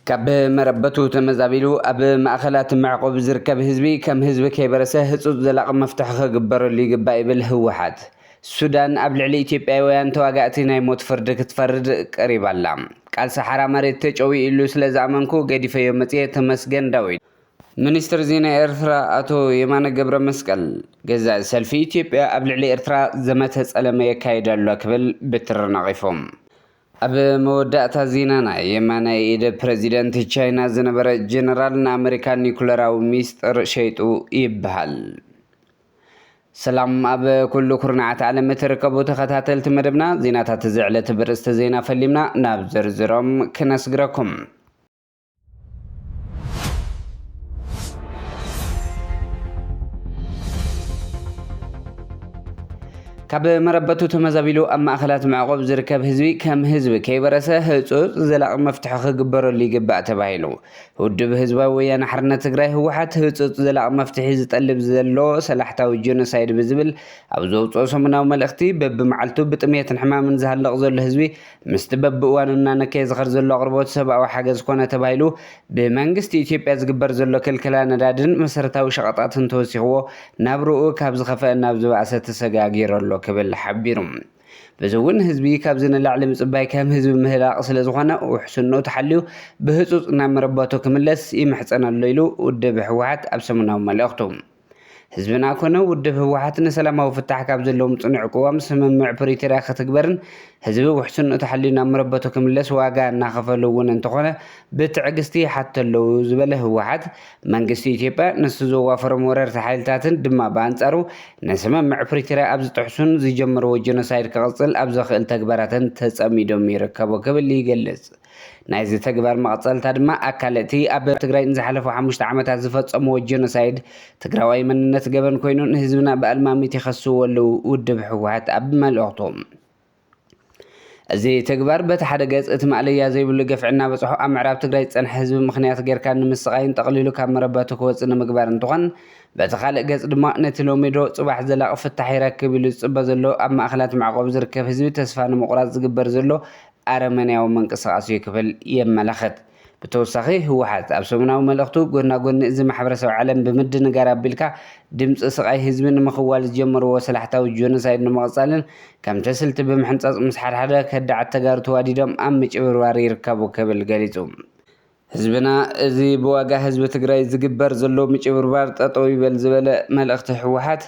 ካብ መረበቱ ተመዛቢሉ ኣብ ማእኸላት መዕቆብ ዝርከብ ህዝቢ ከም ህዝቢ ከይበረሰ ህፁፅ ዘላቒ መፍትሒ ክግበረሉ ይግባእ ይብል ህወሓት። ሱዳን ኣብ ልዕሊ ኢትዮጵያውያን ተዋጋእቲ ናይ ሞት ፍርዲ ክትፈርድ ቀሪባ ኣላ። ቃልሲ ሓራ መሬት ተጨውዩ ኢሉ ስለ ዝኣመንኩ ገዲፈዮ መፅየ፣ ተመስገን ዳዊት። ሚኒስትር ዜና ኤርትራ ኣቶ የማነ ገብረ መስቀል፣ ገዛኢ ሰልፊ ኢትዮጵያ ኣብ ልዕሊ ኤርትራ ዘመተ ጸለመ የካይድ ኣሎ ክብል ብትሪ ነቒፎም። ኣብ መወዳእታ ዜናና፣ የማናይ ኢድ ፕረዚደንት ቻይና ዝነበረ ጀነራል ንኣመሪካ ኒኩለራዊ ሚስጥር ሸይጡ ይበሃል። ሰላም ኣብ ኩሉ ኩርናዓት ዓለም እትርከቡ ተኸታተልቲ መደብና፣ ዜናታት እዚ ዕለት ብርእስቲ ዜና ፈሊምና ናብ ዝርዝሮም ክነስግረኩም። ካብ መረበቱ ተመዛቢሉ ኣብ ማእኸላት መዕቆብ ዝርከብ ህዝቢ ከም ህዝቢ ከይበረሰ ህፁፅ ዘላቒ መፍትሒ ክግበረሉ ይግባእ ተባሂሉ። ውድብ ህዝባዊ ወያነ ሓርነት ትግራይ ህወሓት ህፁፅ ዘላቒ መፍትሒ ዝጠልብ ዘሎ ሰላሕታዊ ጀኖሳይድ ብዝብል ኣብ ዘውፅኦ ሰሙናዊ መልእኽቲ፣ በብመዓልቱ ብጥሜትን ሕማምን ዝሃልቕ ዘሎ ህዝቢ ምስቲ በብእዋኑ እናነከየ ዝኸድ ዘሎ ኣቕርቦት ሰብኣዊ ሓገዝ ኮነ ተባሂሉ ብመንግስቲ ኢትዮጵያ ዝግበር ዘሎ ክልከላ ነዳድን መሰረታዊ ሸቐጣትን ተወሲኽዎ ናብርኡ ካብ ዝኸፍአ ናብ ዝበኣሰ ተሰጋጊሩ ኣሎ ክብል ሓቢሩ። በዚ እውን ህዝቢ ካብዚ ንላዕሊ ምጽባይ ከም ህዝቢ ምህላቕ ስለ ዝኾነ ውሕስንኡ ተሓልዩ ብህጹጽ ናብ መረበቱ ክምለስ ይምሕጸን ኣሎ ኢሉ ውድብ ህወሓት ኣብ ሰሙናዊ መልእኽቱ። ህዝብና ኮነ ውድብ ህወሓት ንሰላማዊ ፍታሕ ካብ ዘለዎም ጽኑዕ ቅዋም ስምምዕ ፕሪቶርያ ክትግበርን ህዝቢ ውሕስንኡ ተሓልዩ ናብ መረበቱ ክምለስ ዋጋ እናኸፈሉ እውን እንተኾነ ብትዕግስቲ ይሓቱ ኣለዉ ዝበለ ህወሓት፣ መንግስቲ ኢትዮጵያ ንሱ ዘዋፈሮም ወረርቲ ሓይልታትን ድማ ብኣንጻሩ ንስምምዕ ፕሪቶርያ ኣብ ዝጥሕሱን ዝጀመርዎ ጀኖሳይድ ክቕጽል ኣብ ዘኽእል ተግባራትን ተጸሚዶም ይርከቡ ክብል ይገልጽ። ናይዚ ተግባር መቐጸልታ ድማ ኣካል እቲ ኣብ ትግራይ ንዝሓለፉ ሓሙሽተ ዓመታት ዝፈጸምዎ ጀኖሳይድ ትግራዋይ መንነት ገበን ኮይኑ ንህዝብና ብኣልማሚት ይኸስዎ ኣለዉ ውድብ ህወሓት ኣብ መልእኽቶም። እዚ ተግባር በቲ ሓደ ገጽ እቲ ማእለያ ዘይብሉ ገፍዒ እናበጽሖ ኣብ ምዕራብ ትግራይ ዝጸንሐ ህዝቢ ምኽንያት ጌርካ ንምስቓይን ጠቕሊሉ ካብ መረበቱ ክወጽእ ንምግባር እንትኾን፣ በቲ ካልእ ገጽ ድማ ነቲ ሎሚዶ ጽባሕ ዘላቒ ፍታሕ ይረክብ ኢሉ ዝጽበ ዘሎ ኣብ ማእኸላት መዕቆብ ዝርከብ ህዝቢ ተስፋ ንምቑራጽ ዝግበር ዘሎ ኣረመኔያዊ ምንቅስቓስ እዩ ክብል የመላኽት። ብተወሳኺ ህወሓት ኣብ ሰሙናዊ መልእኽቱ ጎና ጎኒ እዚ ማሕበረሰብ ዓለም ብምድንጋር ኣቢልካ ድምፂ ስቓይ ህዝቢ ንምኽዋል ዝጀመርዎ ሰላሕታዊ ጆኖሳይድ ንምቕፃልን ከምቲ ስልቲ ብምሕንፃፅ ምስ ሓድሓደ ከዳዓት ተጋሩ ተዋዲዶም ኣብ ምጭብርባር ይርከቡ ክብል ገሊፁ። ህዝብና እዚ ብዋጋ ህዝቢ ትግራይ ዝግበር ዘሎ ምጭብርባር ጠጠው ይበል ዝበለ መልእኽቲ ህወሓት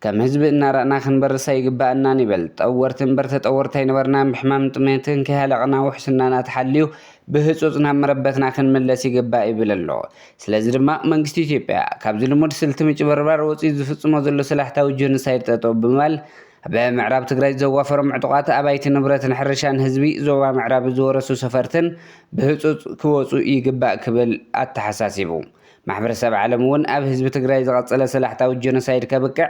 ከም ህዝቢ እናረኣና ክንበርስ ኣይግባኣናን ይብል። ጠወርቲ እምበር ተጠወርቲ ኣይነበርናን፣ ብሕማም ጥሜትን ከይሃለቕና ውሕስናና ተሓልዩ ብህፁፅ ናብ መረበትና ክንምለስ ይግባእ ይብል ኣሎ። ስለዚ ድማ መንግስቲ ኢትዮጵያ ካብዚ ልሙድ ስልቲ ምጭብርባር ወፂኡ ዝፍፅሞ ዘሎ ሰላሕታዊ ጆኖሳይድ ጠጠው ብምባል ኣብ ምዕራብ ትግራይ ዘዋፈሮም ዕጡቓት ኣባይቲ ንብረትን ሕርሻን ህዝቢ ዞባ ምዕራብ ዝወረሱ ሰፈርትን ብህፁፅ ክወፁ ይግባእ ክብል ኣተሓሳሲቡ። ማሕበረሰብ ዓለም እውን ኣብ ህዝቢ ትግራይ ዝቐጸለ ሰላሕታዊ ጀኖሳይድ ከብቅዕ፣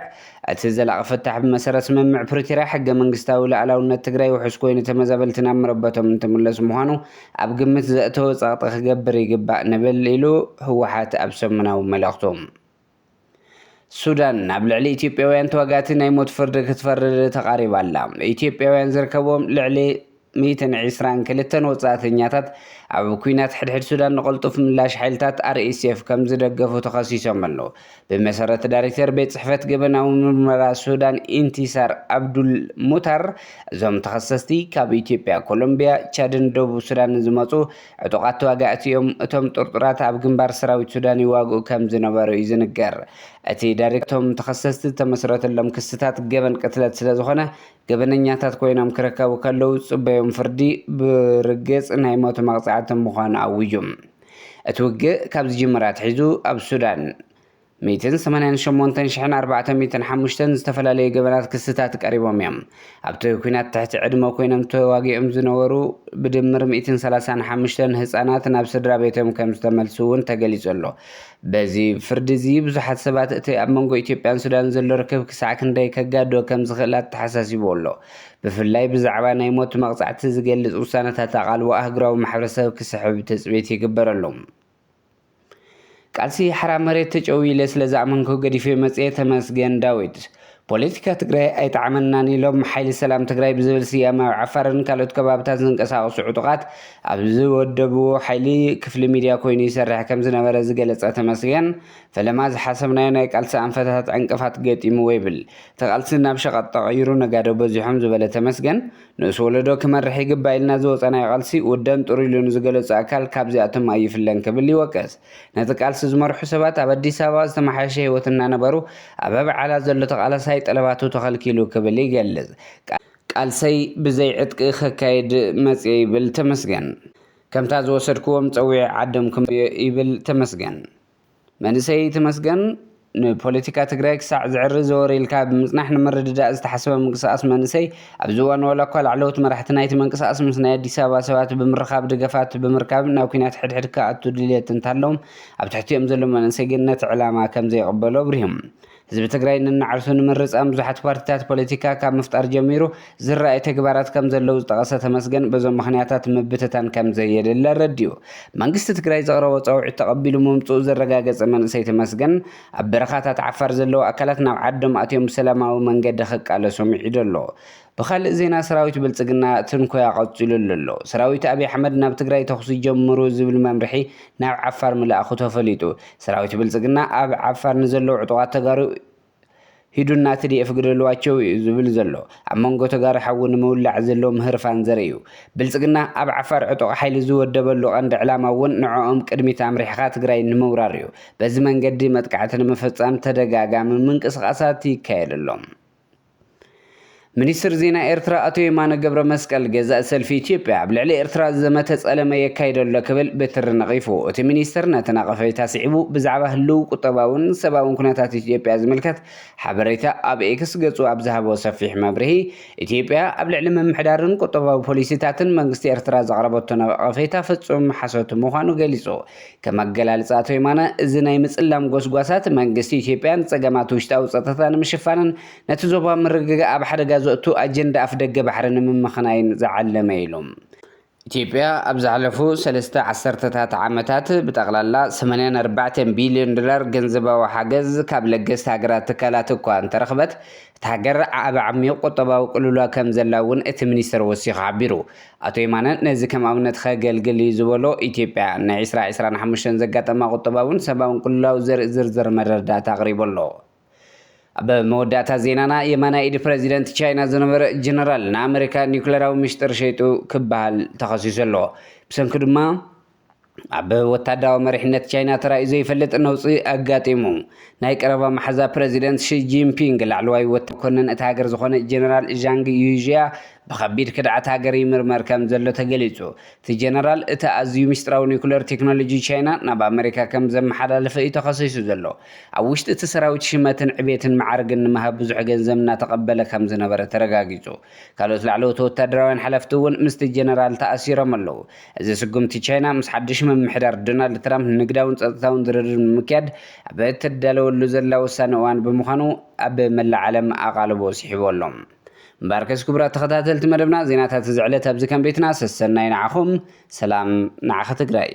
እቲ ዘላቒ ፍታሕ ብመሰረት ስምምዕ ፕሪቶርያ ሕገ መንግስታዊ ሉዓላውነት ትግራይ ውሑስ ኮይኑ ተመዛበልቲ ናብ መረበቶም እንትምለሱ ምዃኑ ኣብ ግምት ዘእተወ ጸቕጢ ክገብር ይግባእ ንብል ኢሉ ህወሓት ኣብ ሰሙናዊ መልእኽቱ። ሱዳን ኣብ ልዕሊ ኢትዮጵያውያን ተዋጋእቲ ናይ ሞት ፍርዲ ክትፈርድ ተቓሪባ ኣላ። ኢትዮጵያውያን ዝርከብዎም ልዕሊ ሚእትን ዕስራን ክልተን ወጻእተኛታት ኣብ ኲናት ሕድሕድ ሱዳን ንቕልጡፍ ምላሽ ሓይልታት ኣር ኤስ ኤፍ ከም ዝደገፉ ተኸሲሶም ኣለዉ። ብመሰረት ዳይሬክተር ቤት ጽሕፈት ገበናዊ ምርመራ ሱዳን ኢንቲሳር ኣብዱል ሙታር፣ እዞም ተኸሰስቲ ካብ ኢትዮጵያ፣ ኮሎምቢያ፣ ቻድን ደቡብ ሱዳንን ዝመጹ ዕጡቓት ተዋጋእቲ እዮም። እቶም ጥርጡራት ኣብ ግንባር ሰራዊት ሱዳን ይዋግኡ ከም ዝነበሩ እዩ ዝንገር። እቲ ዳይሬክተር፣ እቶም ተኸሰስቲ ዝተመስረተሎም ክስታት ገበን ቅትለት ስለ ዝኾነ፣ ገበነኛታት ኮይኖም ክርከቡ ከለዉ ዝጽበዮም ፍርዲ ብርግጽ ናይ ሞት መቕጻዕቲ ምዃኑ ኣዊጁ። እቲ ውግእ ካብ ዝጅምር ኣትሒዙ ኣብ ሱዳን ሚእትን ሰማንያን ሸሞንተን ሽሕን ኣርባዕተ ሚእትን ሓሙሽተን ዝተፈላለዩ ገበናት ክስታት ቀሪቦም እዮም። ኣብቲ ኲናት ትሕቲ ዕድመ ኮይኖም ተዋጊኦም ዝነበሩ ብድምር ሚእትን ሰላሳን ሓሙሽተን ህጻናት ናብ ስድራ ቤቶም ከም ዝተመልሱ እውን ተገሊጹ ኣሎ። በዚ ፍርዲ እዚ ብዙሓት ሰባት እቲ ኣብ መንጎ ኢትዮጵያን ሱዳን ዘሎ ርክብ ክሳዕ ክንደይ ከጋድዶ ከም ዝኽእል ኣተሓሳሲቡ ኣሎ። ብፍላይ ብዛዕባ ናይ ሞት መቕጻዕቲ ዝገልጽ ውሳነታት ኣቓልቦ ኣህጉራዊ ማሕበረሰብ ክስሕብ ትጽቢት ይግበረሉ። ቃልሲ ሓራ መሬት ተጨውዩ ኢለ ስለ ዝኣመንኩ ገዲፈዮ መጽየ፣ ተመስገን ዳዊት። ፖለቲካ ትግራይ ኣይጠዓመናን ኢሎም ሓይሊ ሰላም ትግራይ ብዝብል ስያመ ኣብ ዓፋርን ካልኦት ከባብታት ዝንቀሳቐሱ ዕጡቓት ኣብ ዝወደብዎ ሓይሊ ክፍሊ ሚድያ ኮይኑ ይሰርሕ ከም ዝነበረ ዝገለጸ ተመስገን፣ ፈለማ ዝሓሰብናዮ ናይ ቃልሲ ኣንፈታት ዕንቅፋት ገጢምዎ ይብል። እቲ ቃልሲ ናብ ሸቐጥ ተቐይሩ ነጋዶ በዚሖም ዝበለ ተመስገን፣ ንኡስ ወለዶ ክመርሕ ይግባእ ኢልና ዝወፀናዮ ቃልሲ ውደን ጥሩ ኢሉ ንዝገለፁ ኣካል ካብዚኣቶም ኣይፍለን ክብል ይወቅስ። ነቲ ቃልሲ ዝመርሑ ሰባት ኣብ ኣዲስ ኣበባ ዝተመሓየሸ ህይወት እናነበሩ ኣብ ኣብዓላ ዘሎ ተቓላሳይ ጠለባቱ ተኸልኪሉ ክብል ይገልጽ። ቃልሰይ ብዘይ ዕጥቂ ከካይድ መጽየ ይብል ተመስገን። ከምታ ዝወሰድክዎም ጸዊዐ ዓዶም ክመዮ ይብል ተመስገን። መንእሰይ ተመስገን ንፖለቲካ ትግራይ ክሳዕ ዝዕሪ ዘወር ኢልካ ብምጽናሕ ንምርድዳእ ዝተሓሰበ ምንቅስቓስ መንእሰይ ኣብዚ እዋን ዋላ እኳ ላዕለዎት መራሕቲ ናይቲ ምንቅስቓስ ምስ ናይ ኣዲስ ኣበባ ሰባት ብምርኻብ ድጋፋት ብምርካብ ናብ ኲናት ሕድሕድ ክኣቱ ድልየት እንተሃለዎም ኣብ ትሕቲኦም ዘሎ መንእሰይ ግን ነቲ ዕላማ ከም ዘይቕበሎ ኣብሪሆም። ህዝቢ ትግራይ ንናዕርሱ ንምርጻም ብዙሓት ፓርቲታት ፖለቲካ ካብ ምፍጣር ጀሚሩ ዝረኣዩ ተግባራት ከም ዘለዉ ዝጠቐሰ ተመስገን በዞም ምኽንያታት ምብትታን ከም ዘየድሊ ኣረዲኡ። መንግስቲ ትግራይ ዘቕረቦ ጻውዒት ተቐቢሉ ምምፅኡ ዘረጋገጸ መንእሰይ ተመስገን ኣብ በረኻታት ዓፋር ዘለዉ ኣካላት ናብ ዓዶም ኣትዮም ብሰላማዊ መንገዲ ክቃለሱ ምዒዱ ኣሎ። ብኻልእ ዜና ሰራዊት ብልጽግና ትንኮያ ቀጺሉሉ ኣሎ። ሰራዊት ኣብይ ኣሕመድ ናብ ትግራይ ተኹሲ ጀምሩ ዝብል መምርሒ ናብ ዓፋር ምልኣኹ ተፈሊጡ። ሰራዊት ብልጽግና ኣብ ዓፋር ንዘለዉ ዕጡቓት ተጋሩ ሂዱና ቲ ዲ ኤፍ ግደልዋቸው እዩ ዝብል ዘሎ ኣብ መንጎ ተጋሩ ሓዊ ንምውላዕ ዘሎ ምህርፋን ዘርኢ እዩ። ብልጽግና ኣብ ዓፋር ዕጡቕ ሓይሊ ዝወደበሉ ቀንዲ ዕላማ እውን ንዕኦም ቅድሚት ኣምሪሕኻ ትግራይ ንምውራር እዩ። በዚ መንገዲ መጥቃዕቲ ንምፍጻም ተደጋጋሚ ምንቅስቓሳት ይካየድ ኣሎ። ሚኒስትር ዜና ኤርትራ ኣቶ የማነ ገብረ መስቀል ገዛእ ሰልፊ ኢትዮጵያ ኣብ ልዕሊ ኤርትራ ዘመተ ጸለመ የካይድ ኣሎ ክብል ብትሪ ነቒፉ። እቲ ሚኒስትር ነቲ ነቐፌታ ስዒቡ ብዛዕባ ህልው ቁጠባውን ሰብኣውን ኩነታት ኢትዮጵያ ዝምልከት ሓበሬታ ኣብ ኤክስ ገጹ ኣብ ዝሃቦ ሰፊሕ መብርሂ፣ ኢትዮጵያ ኣብ ልዕሊ ምምሕዳርን ቁጠባዊ ፖሊሲታትን መንግስቲ ኤርትራ ዘቕረበቶ ነቐፌታ ፍጹም ሓሶት ምዃኑ ገሊጹ። ከም ኣገላልጻ ኣቶ የማነ፣ እዚ ናይ ምጽላም ጎስጓሳት መንግስቲ ኢትዮጵያ ንጸገማት ውሽጣዊ ጸጥታ ንምሽፋንን ነቲ ዞባ ምርግጋእ ኣብ ሓደጋ ዘእቱ ኣጀንዳ ኣፍደገ ባሕሪ ንምምኽናይን ዝዓለመ ኢሉ። ኢትዮጵያ ኣብ ዝሓለፉ ሰለስተ ዓሰርተታት ዓመታት ብጠቕላላ ሰማንያን ኣርባዕተን ቢልዮን ዶላር ገንዘባዊ ሓገዝ ካብ ለገስቲ ሃገራት ትካላት እኳ እንተረኽበት፣ እታ ሃገር ኣብ ዓሚቕ ቁጠባዊ ቅልውላው ከም ዘላ እውን እቲ ሚኒስትር ወሲኹ ሓቢሩ። ኣቶ የማነ ነዚ ከም ኣብነት ከገልግል እዩ ዝበሎ፣ ኢትዮጵያ ናይ ዕስራ ዕስራን ሓሙሽተን ዘጋጠማ ቁጠባውን ሰብኣውን ቅልውላው ዘርኢ ዝርዝር መረዳእታ ኣቕሪቡ ኣሎ። ኣብ መወዳእታ ዜናና፣ የማናይ ኢድ ፕረዚደንት ቻይና ዝነበረ ጀነራል ንኣመሪካ ኒውክለራዊ ሚስጥር ሸይጡ ክበሃል ተኸሲሱ ኣሎ። ብሰንኪ ድማ ኣብ ወታደራዊ መሪሕነት ቻይና ተራእዩ ዘይፈልጥ ነውጺ ኣጋጢሙ። ናይ ቀረባ መሓዛ ፕረዚደንት ሺ ጂንፒንግ ላዕለዋይ ወታደራዊ መኮንን እታ ሃገር ዝኾነ ጀነራል ዣንግ ዩዥያ ብኸቢድ ክድዓት ሃገር ይምርመር ከም ዘሎ ተገሊጹ። እቲ ጀነራል እቲ ኣዝዩ ሚስጥራዊ ኒውክለር ቴክኖሎጂ ቻይና ናብ ኣመሪካ ከም ዘመሓላለፈ እዩ ተኸሲሱ ዘሎ። ኣብ ውሽጢ እቲ ሰራዊት ሽመትን ዕቤትን መዓርግን ንምሃብ ብዙሕ ገንዘብ እናተቐበለ ከም ዝነበረ ተረጋጊጹ። ካልኦት ላዕለዎት ወታደራውያን ሓለፍቲ እውን ምስቲ ጀነራል ተኣሲሮም ኣለዉ። እዚ ስጉምቲ ቻይና ምስ ሓድሽ ምምሕዳር ዶናልድ ትራምፕ ንግዳውን ጸጥታውን ድርድር ንምክያድ ኣብ እትዳለወሉ ዘላ ወሳኒ እዋን ብምዃኑ ኣብ መላእ ዓለም ኣቓልቦ ስሒቡ ኣሎ። እምበኣርከስ ክቡራት ተኸታተልቲ መደብና፣ ዜናታት እዚ ዕለት ኣብዚ ከም ቤትና ሰሰናይ ንዓኹም። ሰላም ንዓኻ ትግራይ።